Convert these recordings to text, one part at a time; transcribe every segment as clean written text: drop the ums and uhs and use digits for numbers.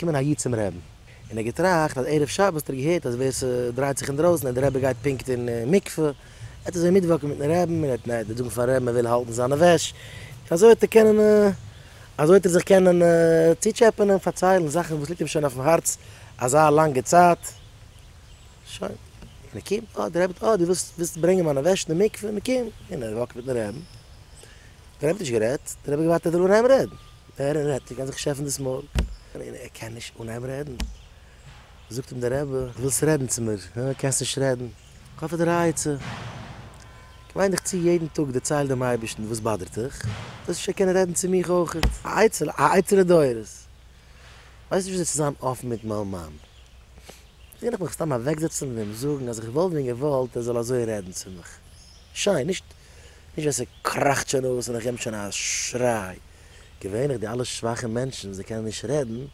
געקומען א איד צום רעבן און ער האט געטראכט אז ערב שבת האט ער געהערט אז ווער ס'דרייט זיך אינדרויסן און די רבי גייט פונקט אין מקווה וועט ער אזוי מיטוואקן מיטן רעבן און ער וועט זאגן פארן רעבן ער וויל האלטן זיינע וועש און אזוי וועט ער קענען אזוי וועט ער זיך קענען צוטשעפען און פארציילן זאכן וואס ליגט אים שוין אויפן הארץ אזא לאנגע צייט. שוין. און ער קומט, אה, דער רבי, אה, דו ווילסט ווילסט ברענגען מיינע וועש אין די מקווה, נו קום. און ער וואקט מיטן רעבן. דער רבי האט נישט גערעדט, דער רבי האט געווארט ער זאל אנהייבן רעדן. ער רעדט, ער קען זיך נישט עפענען דאס מויל. און ער קען נישט אנהייבן רעדן. זאגט אים דער רבי, דו ווילסט רעדן צו מיר, הא? קענסט נישט רעדן? כ'האב פאר דיר א עצה. געוויין דיך צו יעדן טאג, דערצייל דעם אייבערשטן וואס באדערט דיך, וועסטו שוין קענען רעדן צו מיך אויך. א עצה, א עצה לדורות. כ'ווייס נישט וויאזוי צו זיין אפן מיט מיין מאן. קען איך מיך סתם אוועקזעצן און אים זאגן אז איך וואלט ווען געוואלט ער זאל אזוי רעדן צו מיך? שיין, נישט נישט ווען ס'קראכט שוין אויס און איך געב שוין א שריי. געווענליך די אלע שוואכע מענטשן וואס זיי קענען נישט רעדן,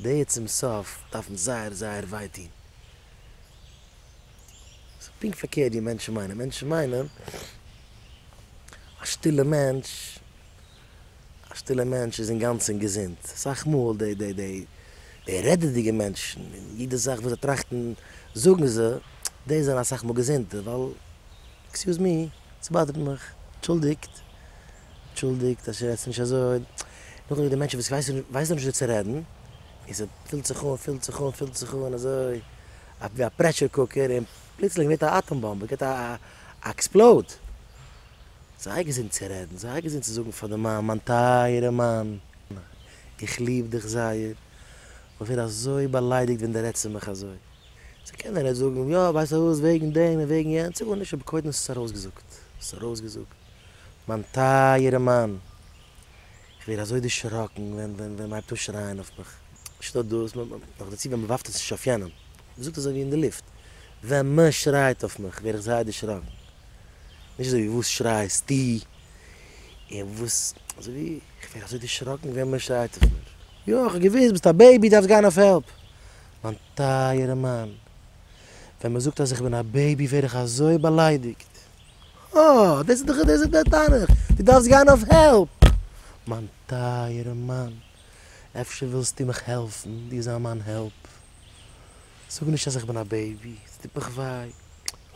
די צום סוף דארפן זייער זייער וויי טון. ס'איז פונקט פארקערט ווי מענטשן מיינען. מענטשן מיינען א שטילע מענטש א שטילע מענטש איז אינגאנצען געזונט, אסאך מאל די די די די רעדעדיגע מענטשן און יעדע זאך וואס זיי טראכטן זאגן זיי, די זענען אסאך מאל געזונטע ווייל excuse me ס'באדערט מיך, אנטשולדיגט, אנטשולדיגט אז רעדסט נישט אזוי, נאכדעם איז דא מענטשן וואס ווייסן ווייסן נישט ווי צו רעדן און ס'פילט זיך אן פילט זיך אן פילט זיך אן אזוי ווי א pressure cooker און פלוצלינג ווערט א אטאם באמבע, געט א explode. זיי געזונט צו רעדן, זיי געזונט צו זאגן פאר די מאן, מיין טייערע מאן, איך ליב דיך זייער, איך ווער אזוי באליידיגט ווען דו רעדסט צו מיך אזוי. זיי קענען נישט זאגן, יא, ווייסט וואס, וועגן דעם און וועגן יענץ, ס'איז גארנישט, אבער קודם האסטו עס ארויסגעזאגט, האסט עס ארויסגעזאגט, מיין טייערע מאן, איך ווער אזוי דערשראקן ווען ווען ווען מ'הייבט אן שרייען אויף מיך. נישט נאר דאס, נאך דערצו ווען מ'ווארפט עס נישט אויף יענעם, מ'זאגט אזוי ווי אין די לופט, ווען מ'שרייט אויף מיך ווער איך זייער דערשראקן. נישט אזוי ווי וואס שרייסטו און וואס, אזוי ווי איך ווער אזוי דערשראקן ווען מען שרייט אויף מיר. יא, איך האב געוואוסט, ביסט א baby, דארפסט גיין אויף help. מיין טייערע מאן, ווען מען זאגט אז איך בין א baby ווער איך אזוי באליידיגט. אה, דאס איז דאך דאס איז דער תנך, דו דארפסט גיין אויף help. מיין טייערע מאן, אפשר ווילסטו מיך העלפן, דו זיין מיין help. זאג נישט אז איך בין א baby, ס'טוט מיך וויי.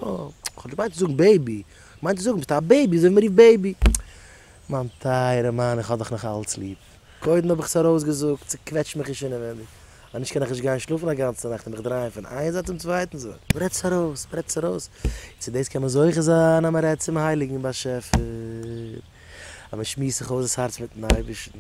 אה, כ'האב נישט געמיינט צו זאגן baby, כ'מיין צו זאגן ביסט א baby אזוי ווי מ'רופט baby. מיין טייערע מאן איך האב דיך נאך אלץ ליב. קודם האב איך עס ארויסגעזאגט, ס'קוועטשט מיך נישט אינעווענדיג. אז נישט קען איך נישט גיין שלאפן א גאנצע נאכט און מיך דרייען פון איין זייט צום צווייטן זייט. מ'רעדט עס ארויס, מ'רעדט עס ארויס. צו דאס קען מען זוכה זיין אז מ'רעדט צום הייליגן באשעפער. אז מ'שמועסט זיך אויס דאס הארץ מיטן אייבערשטן.